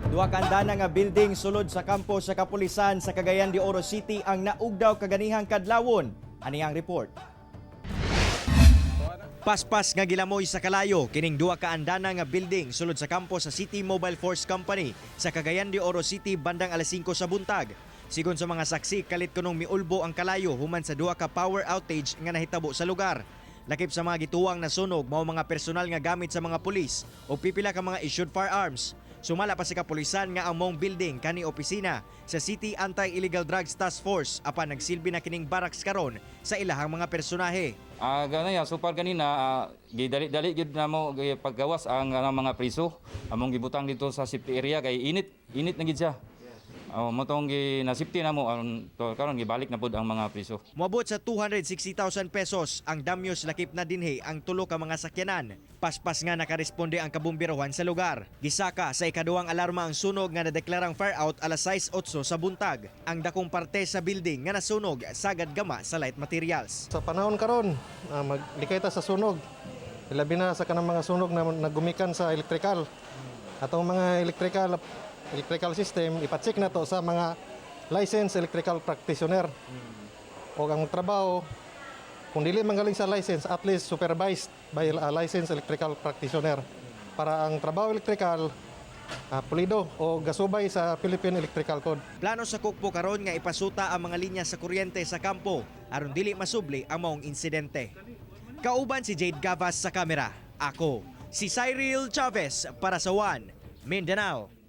Duha ka andana nga building sulod sa kampo sa kapulisan sa Cagayan de Oro City ang naugdaw kaganihang kadlawon. Ani ang report. Paspas nga gilamoy sa kalayo kining duha ka andana nga building sulod sa kampo sa City Mobile Force Company sa Cagayan de Oro City bandang alas 5 sa buntag. Sigon sa mga saksi, kalit kunong miulbo ang kalayo human sa duha ka power outage nga nahitabo sa lugar. Lakip sa mga gituwang nasunog mao mga personal nga gamit sa mga pulis o pipila ka mga issued firearms. Sumala pa sa kapulisan nga ang maong building kani opisina sa City Anti-Illegal Drugs Task Force, apan nagsilbi na kining barracks karon sa ilahang mga personahe. Ah, ganun ya, so far ganina, gidali-dali gyud namo paggawas ang mga priso. Among gibutang dito sa safety area kay init, init na gid siya. Oh, mao tong gi na safety namo aron to karon gibalik na pud ang mga priso. Moabot sa 260,000 pesos ang damyos, lakip na dinhi ang tulo ka mga sakyanan. Paspas nga nakaresponde ang kabumbirohan sa lugar. Gisaka sa ikaduhang alarma ang sunog nga nadeklarang fire out alas 6:08 sa buntag. Ang dakong parte sa building nga nasunog sagad gama sa light materials. Sa panahon karon, maglikay ta sa sunog. Ilabi na sa kanang mga sunog na nagumikan sa electrical. Atong mga electrical electrical system, ipa-check na to sa mga licensed electrical practitioner. O ang trabaho, kung dili manggaling sa license, at least supervised by a licensed electrical practitioner. Para ang trabaho electrical, pulido o gasubay sa Philippine Electrical Code. Plano sa KUKPO karon nga ipasuta ang mga linya sa kuryente sa kampo aron dili masubli ang maong insidente. Kauban si Jade Gavas sa kamera. Ako, si Cyril Chavez para sa One Mindanao.